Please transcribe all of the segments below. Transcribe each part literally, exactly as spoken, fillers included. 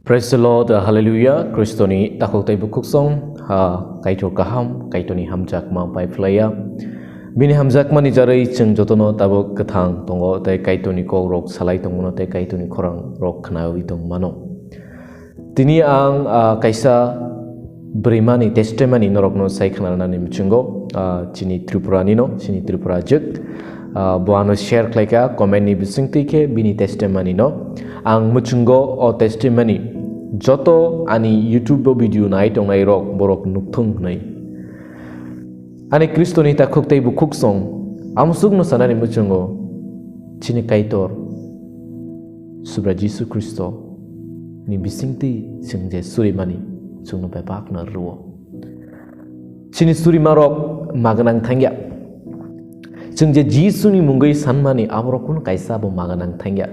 Praise the Lord, hallelujah. Kristoni takhuk tei bukhuksong, ha, Kaitor kaham, Kaitorni hamjakma pai phlaiya. Bini hamjakmani jarwi chwng jotono tabuk kwthang tongo tei Kaitorni kokrok salai tongmano tei Kaitorni khorang rok khnawi tongmano. Tini ang, ah, kaisa bwrwimani testimony norokno sai khnanani muchungo, ah, chini Tripura nino, chini Tripura jwk. Ah, bo ano share khlaika comment ni bisingtwi khe bini testimony no. Ang muchungo o testimony joto ani YouTube o video nai tongnai rok borok nukthung hwnwi. Ani Kristoni takhuk tei bukhuksong amsukno sanani muchungo chini Kaitor Subra Jisu Kristo ni bisingtwi chwng je surimani chwngno bebakno rwo. Chini surimarok maganang thangya. Chwng je Jisuni mungwi sanmani aborok kuno kaisa bo maganang thangya.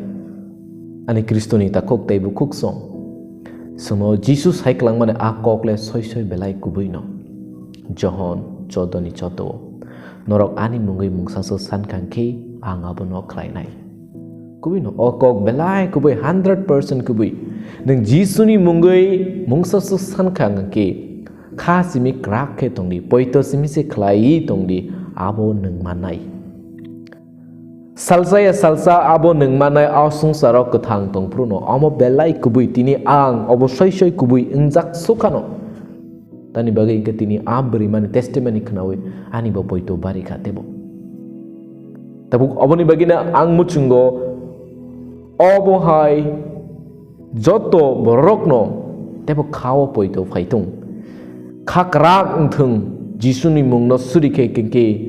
Ani Kristoni takhuk tei bukhuksong chwngno Jisu sai kwlangmani a kok le soi soi belai kubui no. Johon choddo ni choddo o. Norok ani mungwi mungsa se sankha khe ang abono khlainai. Kubui no o kok belai kubui hundred percent kubui. Nwng Jisuni mungwi mungsa se sankha khe kha simi kwrak khe tongdi, poito simi se khlaiwi tongdi, abo nwng mannai. Salsa ya salsa abo nwng mannai a swngcharo kwthang tongphruno, omo belai kubui tini ang obo soi soi kubui wngjak sukhano. Tani bagwi hwnkhe tini a bwrwimani testimony khnawi ani bo poito bari kha tebo. Tabuk oboni bagwino ang muchungo obo hai joto bororokno tebo kha-o poito phaitung. Kha kwrak wngthung, Jisuni mungno suri khe khe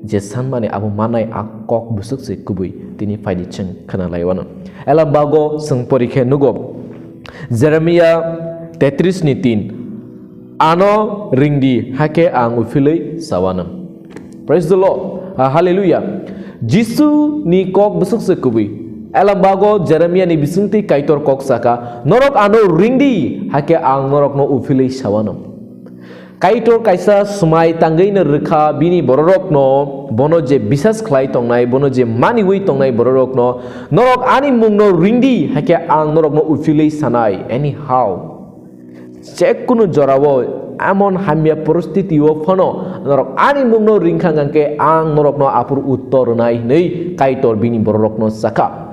je sanmani abo manai a kok bwswk se kubui tini phaidi chwng khna lai wano. Elam bago chwng pori khe nugo. Jeremiah tetris ni tin. Ano ringdi, hakhe ang uphilwi sawanam. Praise the Lord. Ah, hallelujah. Jisu ni kok bwswk se kubui. Elam bago Jeremiah ni bisingtwi Kaitor kok saka, "Norok ano ringdi, hakhe ang norokno uphilwi sawanam." Kaitor kaisa swmai tangwi no rwkha bini bororokno, bono je bisas khlai tongnai, bono je maniwi tongnai bororokno, "Norok ani mungno ringdi, hakhe ang norokno uphilwi sanai." Anyhow. Jekunu jorao emon hamya poristiti o phano norok ani mungno ringkha hwnkhe ang norokno aphuru uttor rwnai hwnwi Kaitor bini bororokno sakha.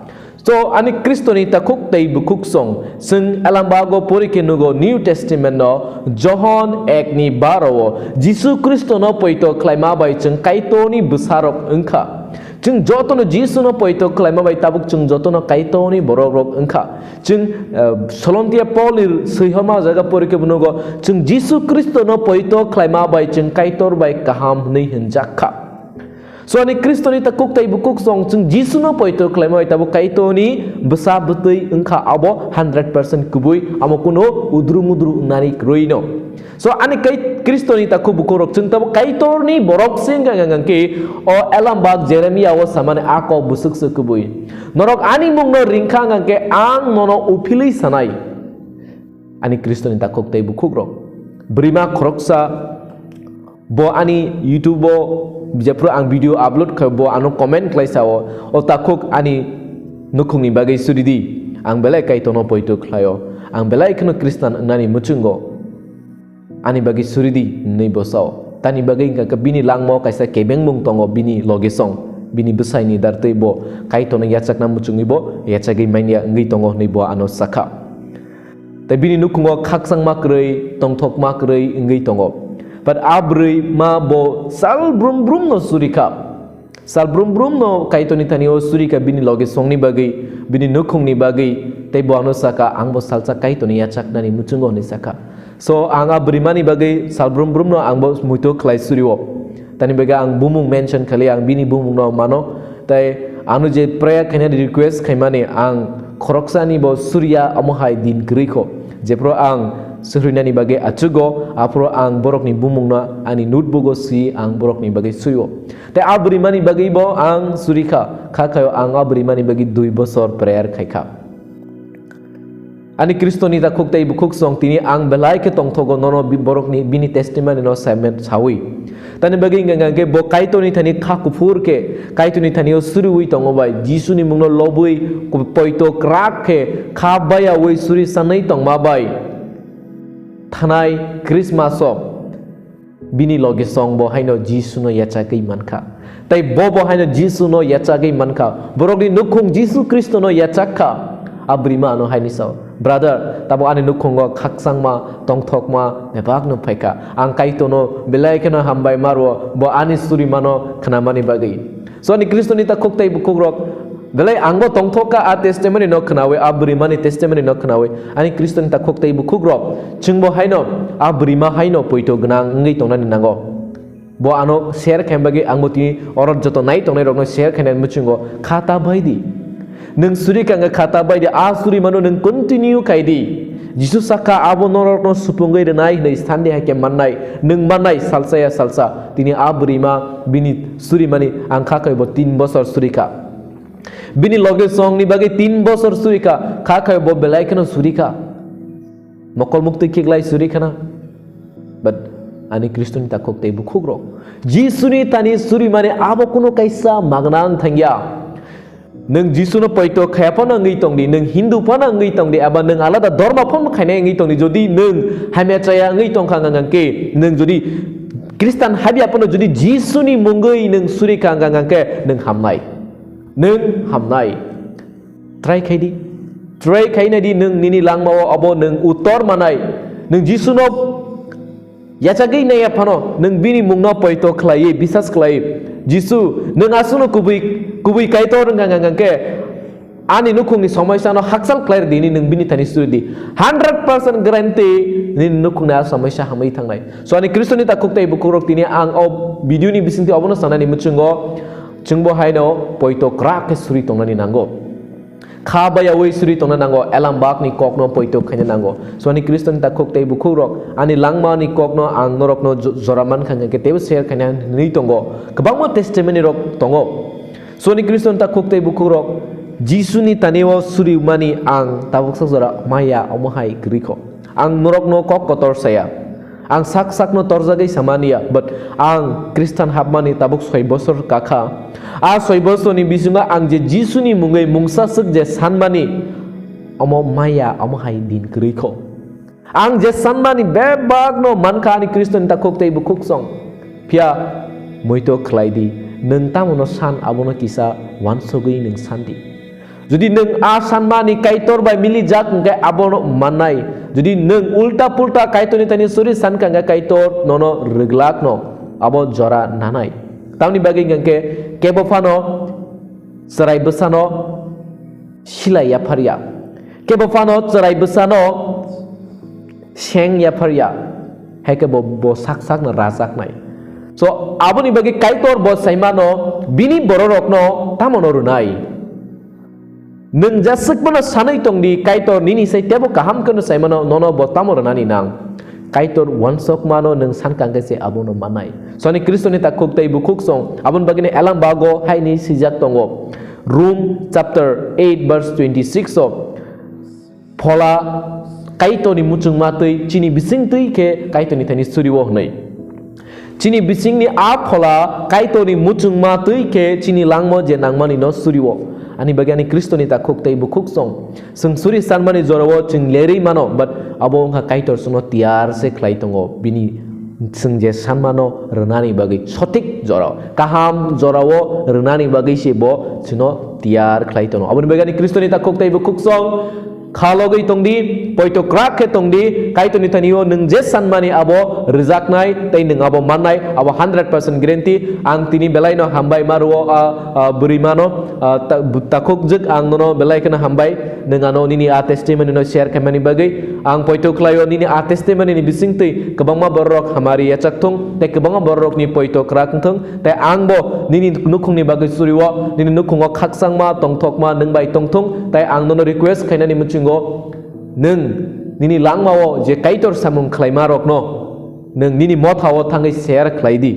So, ani Kristoni takhuk tei bukhuksong, chwng elambago pori khe nugo New Testament no Johon ek ni baro o Jisu Kristono poito khlaima bai chwng Kaitorni bwsarok wngkha. Chwng jotono Jisuno poito khlaima bai tabuk chwng jotono Kaitorni borokrok wngkha. Chwng, eh, Solontia Paul ni swi homa jaga pori khe bo nugo, chwng Jisu Kristono poito khlaima bai chwng Kaitor bai kaham hwnwi hwnjak kha. So ani Kristoni takhuk tei bukhuksong chwng Jisuno poito khlaima bai tabuk Kaitorni bwsa bwtwi wngkha abo hundred percent kubui, amo kunu udru mudru wngnani kwrwi no. So ani kai Kristoni takhuk bukhukrok chwng tabuk Kaitorni borok se wngkha hwnkhe o elambak Jeremia o samani a kok bwswk se kubui. Norok ani mungno ringkha hwnkhe ang nono uphilwi sanai. Ani Kristoni takhuk tei bukhukrok. Bwrwima khoroksa bo ani YouTube o jephru ang video upload kha bo ano comment khlai sao, "O takhuk ani nukhungni bagwi suri di. Ang belai Kaitorno poito khlaio. Ang belai kheno Khristan wngnani muchungo." Ani bagwi suri di, hwnwi bo sao. Tani bagwi hwnkha khe bini langmao kaisa kebengmung tongo, bini loge song, bini bwsaini dartwi bo Kaitorno yachakna muchungwi bo yachagwi manya wngwi tongo hwnwi bo ano sakha. Tei bini nukhungo khakchangma kwrwi, tongthokma kwrwi wngwi tongo. But a bwrwi ma bo sal brum brumno suri kha. Sal brum brumno Kaitorni thani o suri kha bini loge songni bagwi, bini nukhungni bagwi, tei bo ano saka, "Ang bo salsa Kaitorni yachaknani muchungo," hwnwi sakha. So, ang a bwrwimani bagwi sal brum brumno ang bo muitu khlai suri o. Tani bagwi ang bumung mention khali, ang bini bumungno mano, tei ano je prayer khainani request khaimani ang khoroksani bo suriya, omo hai din kwrwi kho. Jephru ang surinani bagwi achugo, aphuru ang borokni bumungno ani notebook o swi ang borokni bagwi sui o. Tei a bwrwimani bagwi bo ang suri kha, kha khaio ang a bwrwimani bagwi dui bosor prayer khai kha. Ani Khristoni takhuk tei bukhuk song, tini ang belai khe tongthogo nono bi-, borokni bini testimony no samen sawi. Tani bagwi hwnkha hwnkha khe bo Kaitorni thani kha kuphur khe, Kaitorni thani o suriwi tongo bai, Jisuni mungno lobwi poito kwrak khe kha bayawi suri sanwi tongma bai thanai Christmas o bini loge song bo haino Jisuno yachagwi mankha. Tei bo bo haino Jisuno yachagwi mankha. Borokni nukhung Jisu Khristono yachak kha. A bwrwima ano haini sao, "Brother, tabo ani nukhungo khakchangma, tongthokma bebak no phaikha. Ang Kaitorno belai kheno hambai ma rwo, bo ani surimano khnamani bagwi." So ani Khristoni takhuk tei bukhukrok, belai angbo tongthok kha a testimony no khnawi, a bwrwimani testimony no khnawi. Ani Khristoni takhuk tei bukhukrok, chwngbo haino a bwrwima haino poito gwnang wngwi tongnani nango. Bo ano share khaina bagwi angbo tini oro joto nai tongnai rokno share khainani muchungo kha ta bai di. Nwng suri kha wngkha kha ta bai di, a surimano nwng continue khai di. Jisu sakha abo norokno supungwi rwnai hwnwi sandi hai khe mannai, nwng mannai salsa ya salsa. Tini a bwrwima bini surimani ang kha khe bo tin bosor suri kha. Bini loge songni bagwi tin bosor suri kha, kha khe bo belai kheno suri kha. Mokol muktwi khiklai suri khana. But ani Khristoni takhuk tei bukhukrok, Jisuni thani surimani abo kuno kaisa magna wng thangya. Nwng Jisuno poito khaya phano wngwi tongdi, nwng Hindu phano wngwi tongdi, eba nwng alada dorma phano khainai wngwi tongdi, jodi nwng hamya chaya wngwi tongkha hwnkha hwnkhe, nwng jodi Khristan habya phano jodi Jisuni mungwi nwng suri kha hwnkha hwnkhe nwng hamnai. Nwng hamnai. Try khai di. Try khai nai di, nwng nini langmao abo nwng uttor manai. Nwng Jisuno yachagwi naiya phano, nwng bini mungno poito khlaiwi, bisas khlaiwi, "Jisu, nwng aswkno kubui, kubui Kaitor wngkha hwnkha hwnkhe ani nukhungni somoisano hakchal khlai rwdi," hwnwi nwng bini thani suri di. Hundred percent guarantee nini nukhungni a somoisa hamwi thangnai. So ani Khristoni takhuk tei bukhukrok, tini ang o video ni bisingtwi obono sanani muchungo, chwngbo haino poito kwrak khe suri tongnani nango. Kha bayawi suri tongna nango, elambakni kokno poito khaina nango. So ani Khristoni takhuk tei bukhukrok, ani langmani kokno ang norokno jo-, jora mankha hwnkhe teibo share khaina hwnwi tongo. Kwbangma testimony rok tongo. So ani Khristoni takhuk tei bukhukrok, Jisuni tanio surimani ang tabuksa jora maya omo hai kwrwi kho. Ang norokno kok kotor saya. Ang sak sakno torjagwi samaniya, but ang Khristan hapmani tabuk soi bosor kakha. A soi bosorni bisingo ang je Jisuni mungwi mungsa swk je sanmani, omo maya, omo hai din kwrwi kho. Ang je sanmani bebakno mankha ani Khristoni takhuk tei bukhuk song. Phiya muitok khlai di, nwng tamono san abono kisa uansugwi nwng san di. Jodi nwng a sanmani Kaitor bai milijak hwnkhe abono mannai. Jodi nwng ulta pulta Kaitorni thani suri sankha hwnkhe Kaitor nono rwglakno abo jora nanai. Tamni bagwi hwnkhe kebo phano chwrai bwsano silai yapharya. Kebo phano chwrai bwsano seng yapharya. Hai khe bo, bo sak sakno rajaknai. So, aboni bagwi Kaitor bo saimano bini bororokno tamono rwnai. Nwng jeswk bono sanwi tongdi, Kaitor nini sai tebo kaham kheno saimano, nono bo tamo rwnani nang? Kaitor uansukmano nwng sankha hwnkhe se abono mannai. So ani Khristoni takhuk tei bukhuk song, aboni bagwino Elam bago haini swijak tongo. Rom chapter eight verse twenty-six o, Phola Kaitorni muchungma twi chini bising twi khe Kaitorni thani surio hwnwi. Chini bisingni a phola Kaitorni muchungma twi khe chini langmo je nangmani no surio. Ani bagwi ani Khristoni takhuk tei bukhuk song. Chwng suri sanmani jorao chwng lerwi mano, but abo wngkha Kaitor chwngno tiyar se khlai tongo. Bini chwng je sanmano rwnani bagwi sothik jorao, kaham jorao rwnani bagwi se bo chwngno tiyar khlai tongo. Aboni bagwi ani Khristoni takhuk tei bukhuk song. Kha logwi tongdi, poito kwrak khe tongdi, Kaitorni thani o nwng je sanmani abo rwjaknai tei nwng abo mannai, abo hundred percent guarantee. Ang tini belai no hambai ma rwo, a, a, bwrwi mano, a, ta-, bu-, takhuk jwk ang nono belai kheno hambai, nwng ano nini a testimony no share khaimani bagwi. Ang poito khlaio nini a testimony ni bising twi kwbangma bororok hamari yachak thung, tei kwbangma bororokni poito kwrak wng thung. Tei ang bo nini nukhungni bagwi surio, nini nukhungo khakchangma, tongthokma nwng bai tongthung. Tei ang nono request khainani muchungo, nwng nini langmao je Kaitor samung khlaima rokno nwng nini mothao thangwi share khlai di.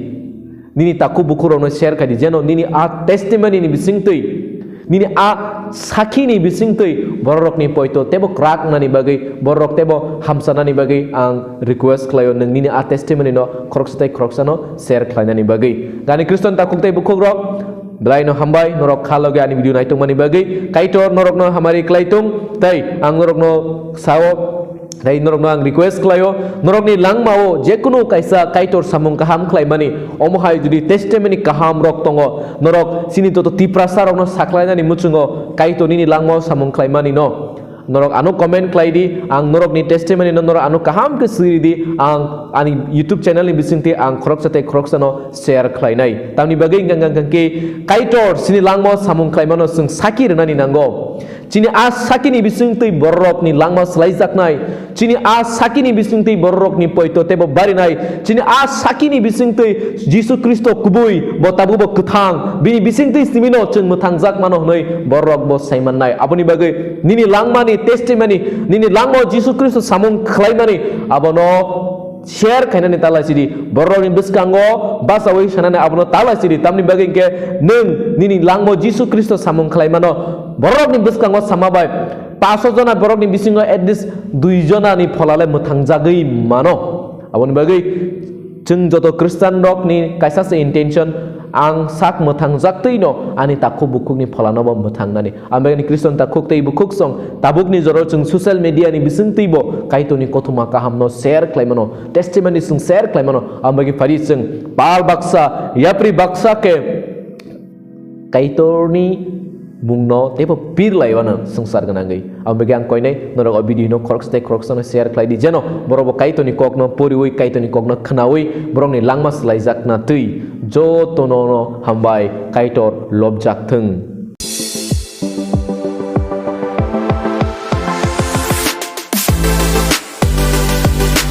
Nini takhuk bukhuk rokno share khai di, jeno nini a testimony ni bising twi Nini a sakini bisingtwi bororokni poito tebo kwrak wngnani bagwi, bororok tebo hamsanani bagwi ang request khlaio, nwng nini a testimony no khoroksa tei khoroksano share khlainani bagwi. Gani Khristan takhuk tei bukhukrok, belai no hambai norok kha logi ani video naitongmani bagwi. Kaitor norokno hamari khlai tong, tei ang norokno sao, tei norokno ang request khlaio, norokni langmao jekunu kaisa Kaitor samung kaham khlaimani, omo hai jodi testimony kaham rok tongo, norok chini joto Tiprasa rokno sakhlainani muchungo Kaitor nini langmao samung khlaimani no. Norok ano comment khlai di, ang norokni testimony no norok ano kaham khe siri di, ang ani YouTube channel ni bisingtwi ang khoroksa tei khoroksano share khlainai. Tamni bagwi hwnkha hwnkha khe Kaitor chini langmao samung khlaimano chwng saki rwnani nango. Chini a sakini bisingtwi bororokni langma swlaijaknai. Chini a sakini bisingtwi bororokni poito tebo barinai. Chini a sakini bisingtwi Jisu Khristo kubui, bo tabukbo kwthang. Bini bisingtwi simino chwng mwthangjak mano hwnwi bororok bo saimannai. Aboni bagwi nini langmani testimony, nini langmao Jisu Khristo samung khlaimani, abono share khainani ta laisidi. Bororokni bwskango bachaui sanani abono ta laisidi. Tamni bagwi hwnkhe nwng nini langmao Jisu Khristo samung khlaimano bororokni bwskango sama bai paso jona borokni bisingo at least dui jonani pholale mwthangjagwi mano. Aboni bagwi chwng joto Khristian rokni kaisa se intention, ang sak mwthangjaktwino ani takhuk bukhukni pholanobo mwthangnani. Ang bagwi Khristian takhuk tei bukhuk song tabukni joro chwng social media ni bisingtwibo Kaitorni kothoma kahamno share khlaimano, testimony chwng share khlaimano. Ang bagwi phari chwng pal baksa, yapri baksa khe Kaitorni mungno teibo pir laiwano swngchar gwnangwi. Ang bagwi ang koinai norok o video no khoroksa tei khoroksano share khlai di, jeno borokbo Kaitorni kokno poriwi, Kaitorni kokno khnawi borokni langma swlaijakna twi jotono no hambai Kaitor lobjak thwng.